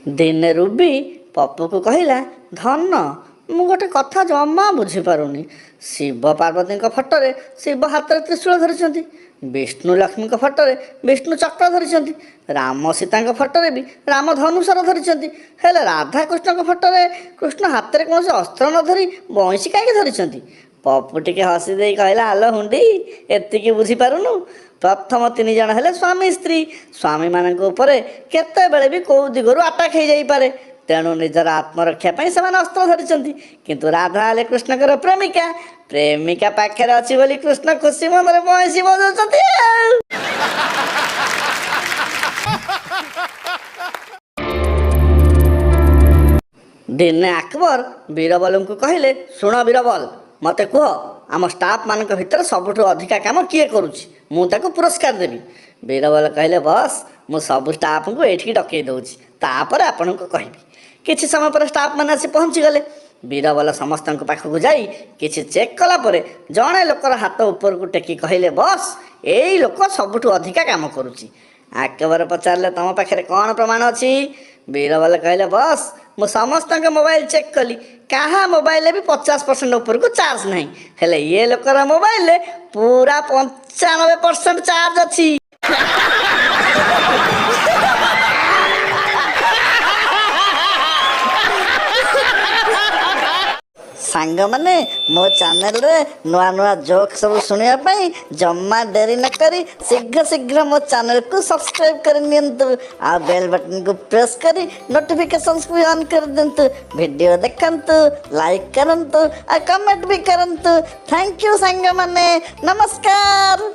ଦିନେ ରୁବି ପପୁକୁ କହିଲା, ଧନ, ମୁଁ ଗୋଟେ କଥା ଜମା ବୁଝିପାରୁନି। ଶିବ ପାର୍ବତୀଙ୍କ ଫଟୋରେ ଶିବ ହାତରେ ତ୍ରିଶୂଳ ଧରିଛନ୍ତି, ବିଷ୍ଣୁ ଲକ୍ଷ୍ମୀଙ୍କ ଫଟୋରେ ବିଷ୍ଣୁ ଚକ୍ର ଧରିଛନ୍ତି, ରାମ ସୀତାଙ୍କ ଫଟୋରେ ବି ରାମ ଧନୁଶର ଧରିଛନ୍ତି, ହେଲେ ରାଧାକୃଷ୍ଣଙ୍କ ଫଟୋରେ କୃଷ୍ଣ ହାତରେ କୌଣସି ଅସ୍ତ୍ର ନ ଧରି ବଇଁଶୀ କାହିଁକି ଧରିଛନ୍ତି? ପପୁ ଟିକେ ହସି ଦେଇ କହିଲା, ଆଲୋ ହୁଣ୍ଡି, ଏତିକି ବୁଝିପାରୁନୁ? ପ୍ରଥମ ତିନି ଜଣ ହେଲେ ସ୍ୱାମୀ ସ୍ତ୍ରୀ। ସ୍ୱାମୀମାନଙ୍କ ଉପରେ କେତେବେଳେ ବି କେଉଁ ଦିଗରୁ ଆଟାକ୍ ହେଇଯାଇପାରେ, ତେଣୁ ନିଜର ଆତ୍ମରକ୍ଷା ପାଇଁ ସେମାନେ ଅସ୍ତ୍ର ଧରିଛନ୍ତି। କିନ୍ତୁ ରାଧା ହେଲେ କୃଷ୍ଣଙ୍କର ପ୍ରେମିକା। ପ୍ରେମିକା ପାଖରେ ଅଛି ବୋଲି କୃଷ୍ଣ ଖୁସି ମନରେ ବଇଁଶୀ ବଜାଉଛନ୍ତି ଆଉ। ଦିନେ ଆକବର ବୀରବଲଙ୍କୁ କହିଲେ, ଶୁଣ ବୀରବଲ, ମୋତେ କୁହ, ଆମ ଷ୍ଟାଫ୍ମାନଙ୍କ ଭିତରେ ସବୁଠୁ ଅଧିକା କାମ କିଏ କରୁଛି? ମୁଁ ତାକୁ ପୁରସ୍କାର ଦେବି। ବୀରବଲ କହିଲେ, ବସ୍, ମୁଁ ସବୁ ଷ୍ଟାଫ୍ଙ୍କୁ ଏଇଠିକି ଡକେଇ ଦେଉଛି, ତାପରେ ଆପଣଙ୍କୁ କହିବି। କିଛି ସମୟ ପରେ ଷ୍ଟାଫ୍ମାନେ ଆସି ପହଞ୍ଚିଗଲେ। ବୀରବଲ ସମସ୍ତଙ୍କ ପାଖକୁ ଯାଇ କିଛି ଚେକ୍ କଲା ପରେ ଜଣେ ଲୋକର ହାତ ଉପରକୁ ଟେକି କହିଲେ, ବସ୍, ଏଇ ଲୋକ ସବୁଠୁ ଅଧିକା କାମ କରୁଛି। ଆକବର ପଚାରିଲେ, ତୁମ ପାଖରେ କ'ଣ ପ୍ରମାଣ ଅଛି? ବୀରବଲ କହିଲେ, ବସ୍, ମୁଁ ସମସ୍ତଙ୍କ ମୋବାଇଲ ଚେକ୍ କଲି, କାହା ମୋବାଇଲରେ ବି 50% ଉପରକୁ ଚାର୍ଜ ନାହିଁ, ହେଲେ ଇଏ ଲୋକର ମୋବାଇଲରେ ପୁରା 95% ଚାର୍ଜ ଅଛି। ସାଙ୍ଗମାନେ, ମୋ ଚ୍ୟାନେଲରେ ନୂଆ ନୂଆ ଜୋକ୍ ସବୁ ଶୁଣିବା ପାଇଁ ଜମା ଡେରି ନ କରି ଶୀଘ୍ର ଶୀଘ୍ର ମୋ ଚ୍ୟାନେଲକୁ ସବସ୍କ୍ରାଇବ୍ କରି ନିଅନ୍ତୁ ଆଉ ବେଲ୍ ବଟନକୁ ପ୍ରେସ୍ କରି ନୋଟିଫିକେସନ୍ସକୁ ବି ଅନ୍ କରିଦିଅନ୍ତୁ। ଭିଡ଼ିଓ ଦେଖନ୍ତୁ, ଲାଇକ୍ କରନ୍ତୁ ଆଉ କମେଣ୍ଟ ବି କରନ୍ତୁ। Thank you ସାଙ୍ଗମାନେ, ନମସ୍କାର।